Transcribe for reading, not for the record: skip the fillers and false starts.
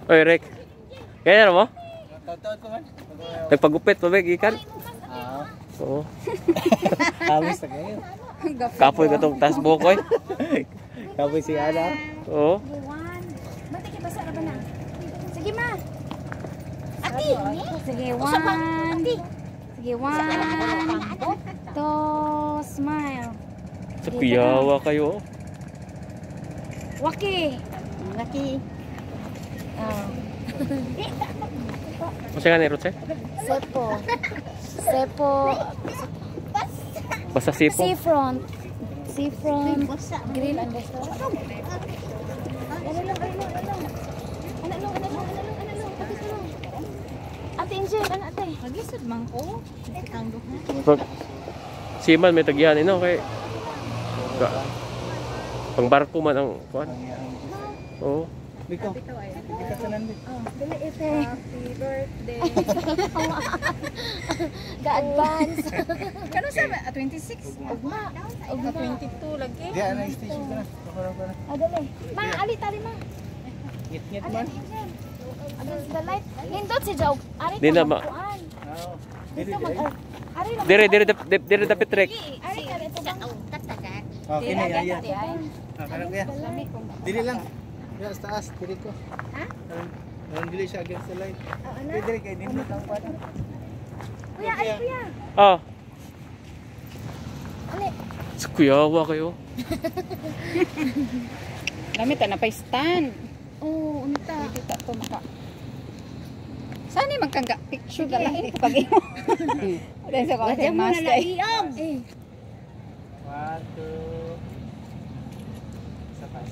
Oy, Rick. Kaya na mo? Taon ko man. Nagpagupit pa ba gikan? Ah. Oo. Awis na kayo. Kapoy ka tong taas buhok oy. Kapoy si Ana. Oo. Sige, one. Mati kay basa ra ba na? Sige, ma. Ati. Sige, one. Sige, one. Two, smile. Sa kuyawa kayo, oh. Waki. Laki. Oh. Masa nga ni Ruth, eh? Sepo. Sepo. Basta sipo. Seafront. Seafront. Grill and Restaurant. Ano lang, ano lang, ano lang. Ano lang, ano lang, ano lang, ano lang. Ate, ano lang. Ate Angel, ano ate? Maglisod man ko. Ang duha. Pag Siman may tagyan ino kay ka, pang barko man ang kuan. Oo. Biko. Biko tanan di. Oh, dali ate. Happy birthday. Ga-advance. Kano sa 26? Ugma. Ugma 22 lagi. Di ana station ka na. Ako ka na. Ah, dali. Ma, ali tali ma. Ngit-ngit Ali, man. Ate Angel. Against the light. Nindot si Jaw. Ari Di ka na, ma. magkuan. Oo. Dili Dito mag dili. Ari lang. Dire dire dire dire dapit, Rick. Ari ka dito bang. Oh, kini aya. Ate ay. Ah, karon kuya. Dili lang. Ya, sa taas, dili ko. Ha? Karon dili siya against the light. Oo na. Dili dili kay nindot ang kuan. Kuya, ali kuya. Ah, Ali. sa kuyawa kayo. Dami ta na pa stand. Oo, unta. Pwede ta to maka. Sana magkangga picture galain ko kag imo. Dahil sa kong master. Eh. One, two. Sa taas.